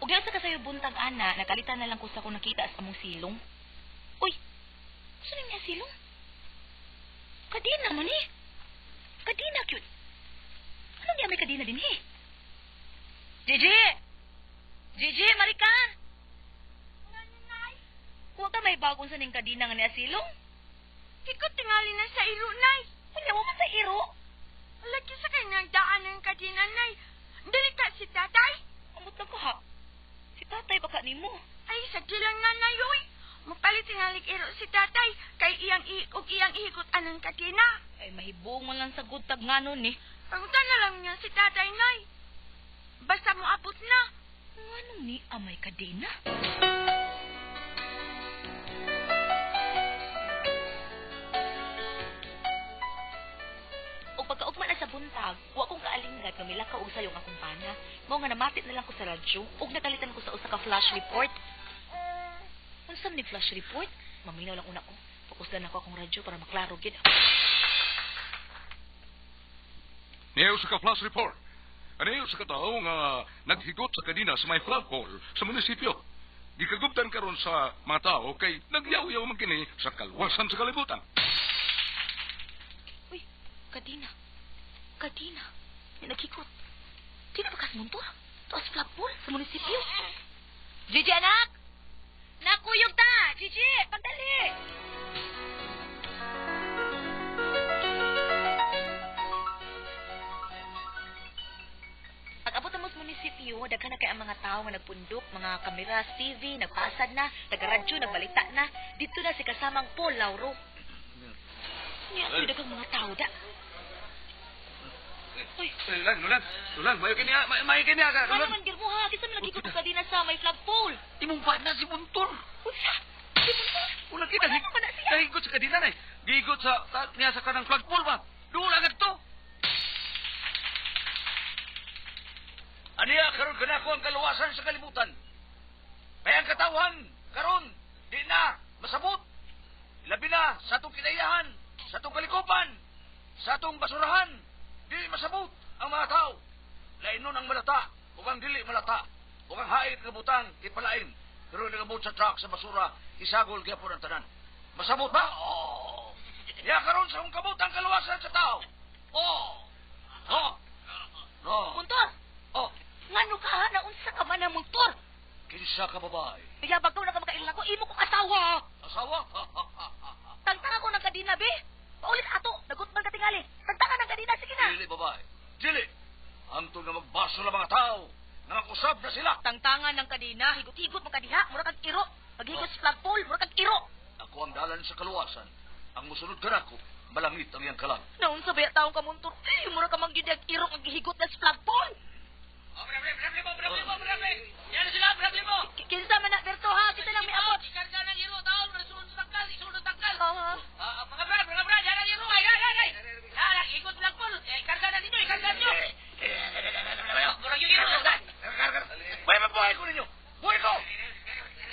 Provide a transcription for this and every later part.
Ug sa kasayo buntag ana, nakalitan na lang ko sa akong nakita sa among silong. Uy, saan niya silong? Kadina man eh. Kadina cute. Ano niya may kadina din eh? Gigi! Gigi, Maricar! Huwag ka may bagong sa ning kadina nga niya silong. Hikot tingali na sa iro, Nay. Kunya, wa man sa iro. Lagi sa kanyang daan ng kadina, Nay. Dali ka si tatay. Amot na ko ha. Si tatay baka nimo. Ay, sa lang na Nay, oy. Mapalit tingali iro si tatay kay iyang og iyang ihikot anang kadina. Ay, mahibong man lang sa gudtag nga nun eh. Pangutan na lang niya si tatay, Nay. Basta mo abot na. Anong ni amay kadina? O pagkaugma na sa buntag, wa kong kaalinggat nga milakaw og sayong akong pana. Mao nga namatit na lang ko sa radyo ug nakalitan ko sa usa ka flash report. Unsa man ni flash report? Maminaw lang una ko. Fokusdan ako akong radyo para maklaro gid. Niya sa ka flash report. Ano sa katao nga naghigot sa kadina sa may flagpole sa munisipyo. Gikaguptan karon sa mga tao kay nagyaw-yaw man kini sa kalwasan sa kalibutan. Uy, kadina. Kadina. May naghikot. Di na ba kasmuntor? Tuas flagpole sa munisipyo. Gigi, anak! Nakuyog ta! Gigi, pagdali! Pag-abot mo sa munisipyo, daghan na kay ang mga tao nga nagpundok, mga kamera, TV, nagpasad na, taga-radyo, nagbalita na. Dito na si kasamang Paul Lauro. Niya, ito daghang mga tao da. Uy. Ulan, ulan, ulan, mayo kini, mayo kini ka. Ano man gir mo ha? Kisa man nagikot ka din sa may flagpole. Imong bana si Buntor. Unsa? Si Buntor? Wala kita. Ano man na siya? Nahigot sa kadina nay. Gigot sa niya sa kanang flagpole ba. Doon agad to. Aniya karon kanako ang kaluwasan sa kalibutan. Kaya ang katawan karon di na masabot. Labi na sa atong kinaiyahan, sa atong kalikupan, sa atong basurahan, di masabot ang mga tao. Lainon ang malata, ug ang dili malata, ug ang hait nga butang ipalain. Pero nagabot sa truck sa basura, isagol gyapon ang tanan. Masabot ba? Oo. Ya karon sa akong kabot ang kaluwasan sa tao. Oo. Oo. No. Muntor! Oh, Ngano ka ha? Naunsa ka man ang muntor? Kinsa ka babae? Iyabag ka na ka makailin ako, imo kong asawa. Asawa? Tangtang ako ng kadina, be. Paulit ato, nagutman ka tingali. Tangtang ng kadina, sige na. Dili, babae. Dili. Hangtod nga magbaso na mga tao, nga mag-usab na sila. Tangtangan ng kadina, higot-higot mo kadiha, mura kag iro. Paghigot sa flagpole, mura kag iro. Ako ang dalan sa kaluwasan. Ang musunod ka nako, malangit ang iyang kalag. Naunsa ba taong kamuntor? Eh, mura ka mang gyud iro ang gihigot na sa flagpole. Oh, bre. Yan sila, bre mo. Kinsa man na Berto ha, kita lang may abot. Ikarga ng iro taon, sunod tangkal, isunod tangkal. Oo. Mga bra, yan ang iro. Ay, ay, ay. Yan, ikot flagpole. Ikarga na ninyo, ikarga ninyo. Murag yung iro. May mabuhay ko ninyo. Buhay ko!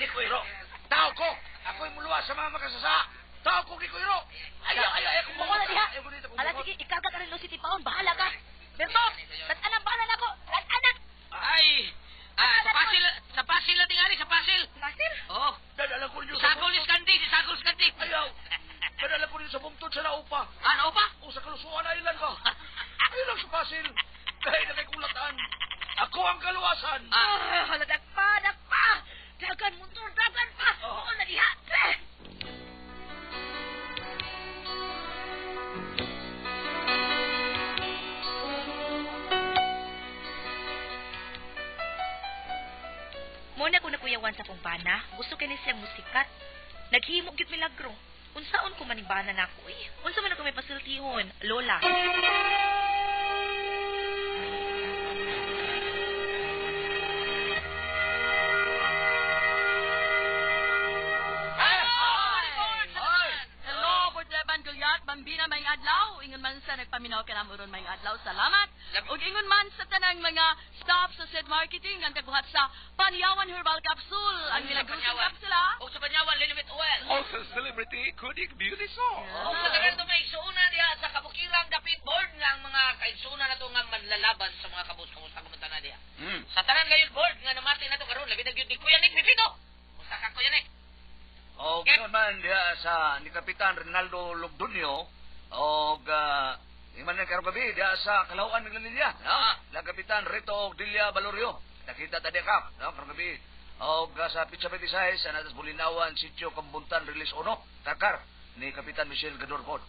Di ko iro. Tao ko. Ako'y muluwa sa mga makasasa. Tao ko, di ko iro. Ayaw, ayaw, ayaw. Mo na diha. Ala sige, ikarga ka rin City Paon, bahala ka. Berto, tat-anang bahala na ko. Tat-anak. Ay, sa pasil na tingali, sa pasil. Pasil? Oo. Dadala ko ninyo sa Sagol iskandi, si Sagol iskandi. Ayaw. Dadala ko ninyo sa bungtod sa naupa. Ano pa? O sa kalusuan na ilan ba? Ayaw lang sa pasil. Dahil na kay kulatan. Ako ang kaluwasan. Ah, hala, dakpa, dakpa. Dagan, muntor, dagan pa. Oo na diha. Muna ko nakuyawan sa kong bana. Gusto kini siyang musikat. Naghimo gyud milagro. Unsaon ko maning bana nako eh. Unsa man ako may pasultihon, Lola. Hello, Port Leban, Gulyat, Bambina, may adlaw. Ingon man sa nagpaminaw ka namuron may adlaw. Salamat. Ug ingon man sa tanang mga staff sa set marketing ang kaguhat sa Panyawan Herbal Capsule. Ang milagrosong kapsula. Og sa Panyawan, Linimit Oil. Also Celebrity Kudik Beauty Source. Og sa tanan to may igsuuna diha sa kabukirang dapit board nga ang mga kaigsuuna nato nga manlalaban sa mga kabus kamusta kamo tanan diha. Sa tanan gayon board nga namati nato karon labi na gyud ni Kuya Nick Pipito. Kumusta ka, Kuya Nick? O ganoon man diha sa ni Kapitan Rinaldo Lugdunio og iman na karong gabi diha sa Kalawaan ng Lalilya, no? La Kapitan Rito og Delia Balorio. Nakita ta diha kap, no? Karong gabi. Og sa Pizza 26 sa Natas Bulinawan, Sitio Kambuntan, Release 1, Kakar ni Kapitan Michelle Gadorcon.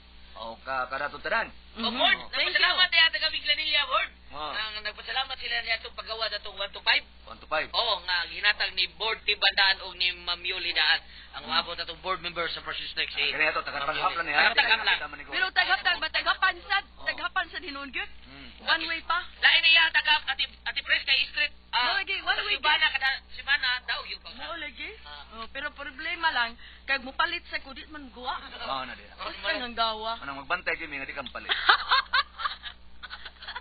Og kanato tanan. O board, Thank you. nagpasalamat diha taga Miglanilla board. Ah. Ang nagpasalamat sila niya itong paggawa sa itong 1 to 5. 1 to 5. Oo, nga ginatag ni Board Tibandaan o ni Ma'am Yuli Daan. Ang maabot atong board member sa First District. Si Kaya to taga-panghap lang niya. Taga-panghap lang. Pero taghap-tag, mataghapan sad, taghapan sad hinuon gyud. One way pa. Lain na iya tagap ati Pres kay Street. Mo lagi, one way Simana kada simana daw yung kausa. Mao lagi. Ah. Oh, pero problema lang kag mopalit sa kudit man guwa. Oh, na diha. Basta nang gawa. Anang magbantay gyud mi nga di kang palit.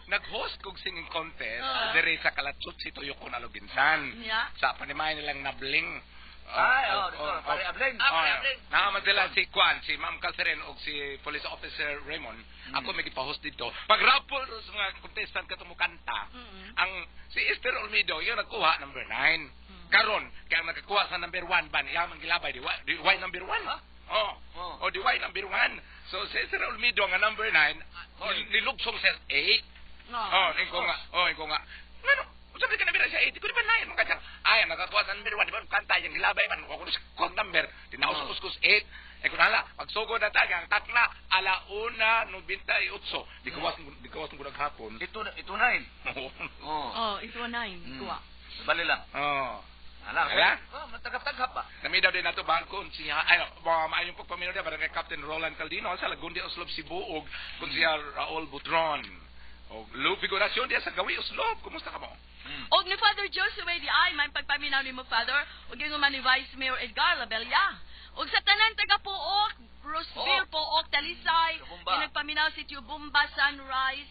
Nag-host kog singing contest Ah. diri sa Kalatsut si Toyoko Aloginsan. Nya. Sa panimay nilang nabling. Ay, oh, dito, pare Abling. Ah, pare Abling. Naaman sila si Kwan, si Ma'am Catherine o si Police Officer Raymond. Ako may gipa-host dito. Pag raffle sa mga contestant katong mukanta, ang si Esther Olmedo, yung nagkuha number 9. Karon, kaya ang nakakuha sa number 1 ban, iya man gilabay di wa, di why number 1? Oh. Oh. Oh, di why number 1. So si Esther Olmedo nga number 9, nilugsong sa 8. Ah. Oh, ikaw nga. Oh, ikaw nga. Ngano? Sabi ka na bira siya 80, kundi ba 9? Mga ay, nakakuha sa number 1, di ba? Kanta, yung gilabay man, ako na sa number. Dinaus-us 8. Eh, kung hala, pagsugod na tayo, ang takla, 1:98. Di kawas ng hapon. Ito ito 9. Oh. Oh, ito 9 guwa. Bali lang. Oh. Ala. Ala? Oh, matagap-tagap ba? Namidaw din nato bangkon siya ay mga maayong pagpaminaw dia barangay Captain Roland Caldino sa Lagundi Oslob Cebu ug kun siya Raul Butron. Og Lou Figuracion diya sa Gawi Oslob. Kumusta ka mo? Og ni Father Josue di ay may pagpaminaw nimo, Father, ug ingon man ni Vice Mayor Edgar Labella. Og sa tanan taga Pook, Roseville, Pook, Talisay, Tubumba. nagpaminaw si Tubumba Sunrise,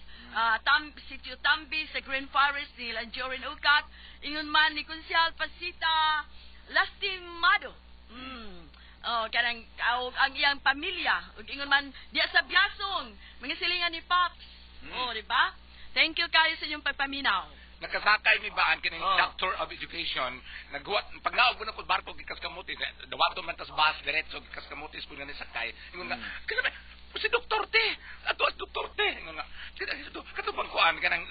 si Tambi sa Green Forest ni Lanjorin Ukat, ingon man ni Kunsihal Pasita Lastimado. Oh, kanang og ang iyang pamilya ug ingon man diya sa Biasong, mga silingan ni Pops. Oh, di ba? Thank you kayo sa inyong pagpaminaw. Nakasakay mi baan kining Doctor of Education naghuwat pag naog ko na ko barko gikas Camotes, dawato man tas bus diretso gikas Camotes ko nga nisakay, ingon nga kasi may si Doktor Te ato as Doktor Te, ingon nga kato kato bang kuan kanang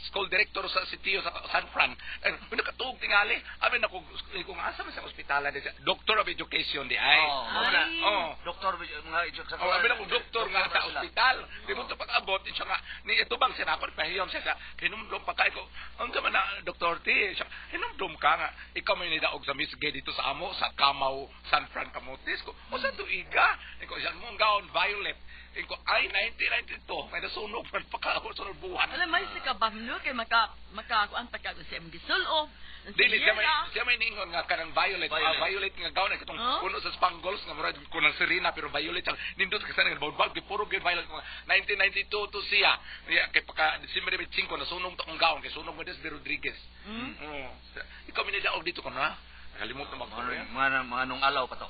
school director sa sitio sa San Fran, eh, nakatuog tingali amin ako ko nga asa man sa ospitalan di siya Doctor of Education di ay. Oh, mao na. Ay. Oh. Doktor mga sa Oh, abi na kong doktor nga sa sila. ospital. Di mo ito pag-abot, siya nga, ni ito bang sinakot, pahiyom siya sa, hinumdum pa kayo ko, ang man na, Doktor T, siya, hinumdum ka nga, ikaw may nidaog sa Miss Gay dito sa amo, sa Kamau, San Fran Camotes ko, o sa tuiga, ikaw siya, mong gown, violet, ikaw, ay, 1992, may nasunog man pa ka, sunod buwan. Alam may sa kabamno kay maka makakuan pa ka sa imong gisulob. Ang Dili siyera. siya may niingon nga kanang violet, Violet. violet, violet nga gown ay katong Huh? puno sa spangles nga murag kunang Serena pero violet siya. Nindot kasi nga bawd kay puro gyud violet nga 1992 to siya. Ya kay paka December 5 nasunog to akong gown kay sunog mo des de Rodriguez. Oh. Ikaw minida og dito ko na. Nakalimot na mag Mga nung alaw pa to.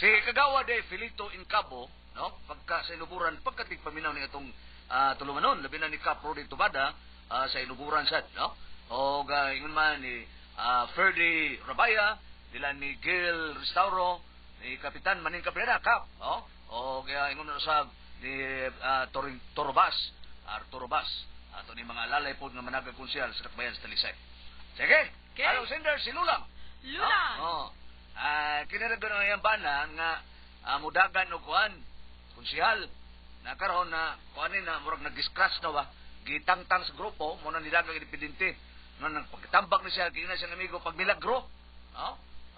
Si Kagawa de Filito Incabo, no? Pagka sa inuburan, pagkatigpaminaw ni atong tulumanon, labi na ni Cap Rodi Tubada sa inuburan sad, no? O ingon man ni Ferdy Rabaya, nila ni Gil Restauro, ni Kapitan Maning Cabrera, Cap, no? O ingon na usab ni Toring Torobas, Arturo Bas, ato ni mga lalay pod nga managag konsyal sa Dakbayan sa Talisay. Sige. Okay. Hello, sender si Lulang. Lula. Oh. Ah, kinarag na yang bana nga mudagan og kuan konsihal na karon na kuan ni na murag nag-scratch na ba gitangtang sa grupo mo na nidagang independente nga nang pagtambak ni siya kina siyang amigo pag milagro, no?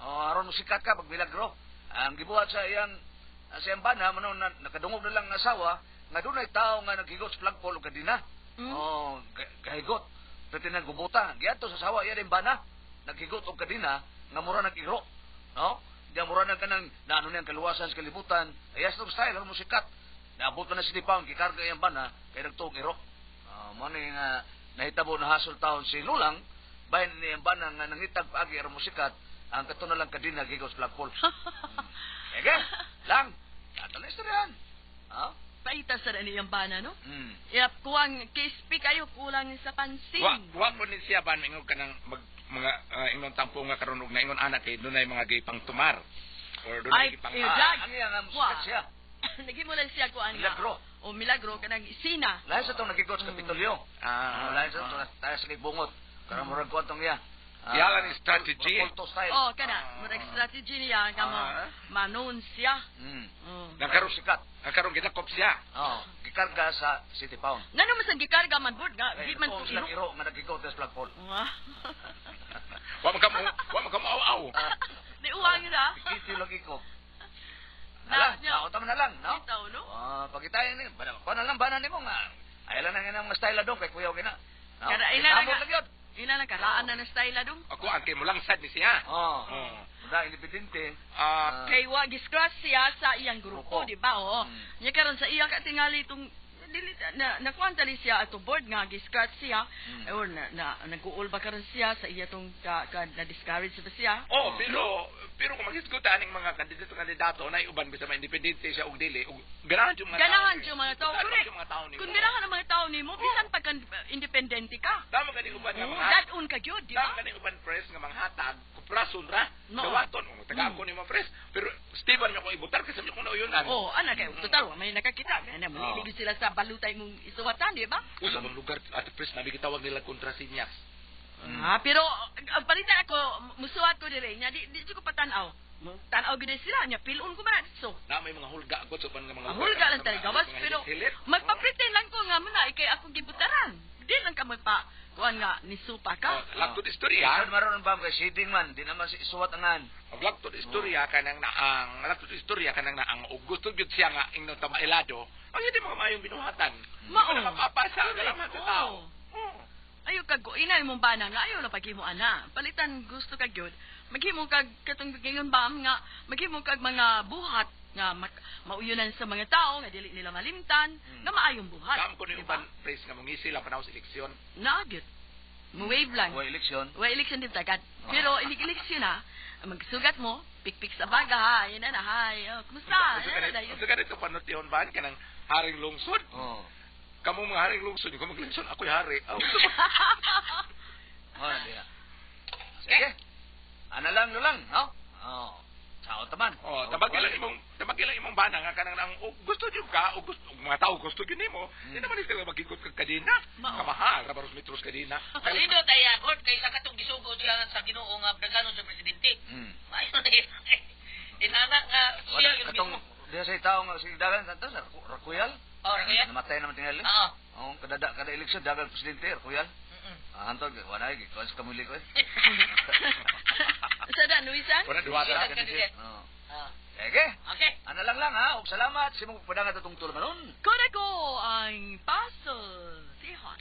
Oh, aron mo sikat ka pag milagro ang gibuhat sa iyang sa iyang bana mo na nakadungog na lang ang asawa nga dunay tawo nga naghigot sa flagpole og kadina. Oh, gahigot. Pwede nang gubuta. Giadto sa sawa iya din bana. Naghigot og kadina nga mura nag-iro. No? Di mura na kanang naano niyang kaluwasan sa kalibutan. Ayas tong style aron mo sikat. Naabot na si Pound gikarga iyang bana kay nagtuog iro. Mo ni nga nahitabo na hasol taon si Lulang bahin ni ang bana nga nangitag paagi aron mo sikat ang kato na lang kadina gigot sa flagpole. Ege, lang. Ato na istoryahan. Ha? Paita sa niyang bana, no? Mm. Yap, kuwang kispi kayo, kulang sa pansin. Wa wa po ni siya ban ingon kanang mag mga ingon tampo nga karon og naingon anak kay dunay mga gipang tumar or dunay Ay, gipang eh, Ah, Dag. ang iya nga Wa. musikat siya. Naghimulan siya kuan nga. Milagro. O milagro kanang isina. Lain sa itong nagigot sa Kapitolyo. Ah, Lain sa itong tayo sa kibungot. Karang murag kuwan tong iya. Ah, Yalan ni strategy. Kulto style. Oh, kana, murag strategy niya nga mo Ah. manon siya. Oh. Nagkaroon Sikat. Nagkaroon gidakop siya. Oh, gikarga sa City Pound. Ngano man sang gikarga man board nga, di man to to silang iro. iro nga nagigot sa flagpole. Wah. Wa man ka mo aw. Di uwang ra. Pikiti lagi ko. Na, Ala, nya. naot man na lang, no? Bitaw, no? Ah, pagitayin ni, bana, kuan na lang bana nimo nga. Ay lang na nga style dong kay kuyaw kina. No? Kada ina na Amot nga. lang yun. Ina lang karaan na na style dong. Ako ang kay mulangsad ni siya. Oh. Oh. Muda independente. Ah, Kay wa giscratch siya sa iyang grupo, Grupo. di ba? Oo. Mm. Nya karon sa iya ka tingali itong dili na nakuan tali siya ato board nga giscratch siya. Or na, na nag-uol ba karon siya sa iya tong ka, ka na discourage ba siya? Oh, pero pero kung maghisgot aning mga kandidato kandidato na uban bisa ma independente siya og dili og ganahan yung mga tao. Ganahan yung mga tao. Ganahan Correct. yung mga tao nimo. Kung ganahan ang mga tao nimo, bisan pag independente ka. Tama gani uban nga Oo, mga dad-on ka gyud, di Tama ba? gani uban press nga manghatag kuprason ra. No. Dawaton oh, taga ako nimo press. Pero Steven mi ako ibutar kasi mi akong nauyunan. Oh, ana kay total wa may nakakita. Ana mo Oo. oh. sila sa balutay mong isuwatan, di ba? Usa bang lugar at press nabi gitawag nila kontrasinyas. Ah, pero ang palitan ako musuwat ko dire nya di di ko patan-aw. Tan-aw gid sila nya pilon ko man so. Na may mga hulga ko sa uban nga mga Ang hulga lang talaga gawas mga pero hilit-hilit. magpa-pretend lang ko nga muna kay ako gibutaran. Di lang ka magpa kuan nga ni supa Oh, ka. lagtod istorya. Karon maron ba kay shading man, di naman si isuwat angan. Ang lagtod istorya kanang naang, lagtod istorya kanang naang og gusto gyud siya nga ingnon ta mailado. Ang hindi mga maayong binuhatan. Mao. Di ba nakapapasa ang galaman sa tao. Oo. Ayo kag inay mong bana nga ayo na paghimo ana. Palitan gusto ka gyud. Maghimo kag katong gayon bam nga maghimo kag mga buhat nga mauyunan sa mga tao nga dili nila malimtan nga maayong buhat. Kam ko ni Di ba? uban praise nga mongisi lang panahon sa eleksyon. Na gyud. Mo-wave lang. Wa eleksyon. Wa election din tagad. Pero inig eleksyon na, magsugat mo, pikpik sa baga ha, yun na na, hi. Oh, kumusta? Unsa Yan na, yun. unsa ganito panotion ba kanang haring lungsod? Oh. Kamo mga haring lungsod, kung maglungsod ako'y hari. Oh. Oh, di na. Sige. Ana lang lang, no? Oh. Sao taman. Oh, tabagi lang imong bana nga kanang ang oh, gusto jud ka o gusto og mga tao gusto jud nimo. Di naman sila magikot kag kadena. Mao. Kamahal ra baros metros kadena. Palino tayo, Lord, kaysa katong gisugo siya sa Ginoo nga daganon sa presidente. Mayo na yun. Inanak nga siya Wala yung katong mismo. diha sa tao nga sige dagan kanto sa Rakuyal. Oh, kaya? Namatay naman tingali. Oo. Oh, kada kada eleksyon dagan presidente Rakuyal. Mm-mm. Ah, hantog wala gi kuan sa kamuli ko. eh. Sa dan, Luisan? Wala duwata. Yes. Candidate. Oh. Ah. Sige. Okay. Ana lang lang ha, ug salamat sa imong padangat atong tulumanon. Kuda ko ang puzzle. Sihon.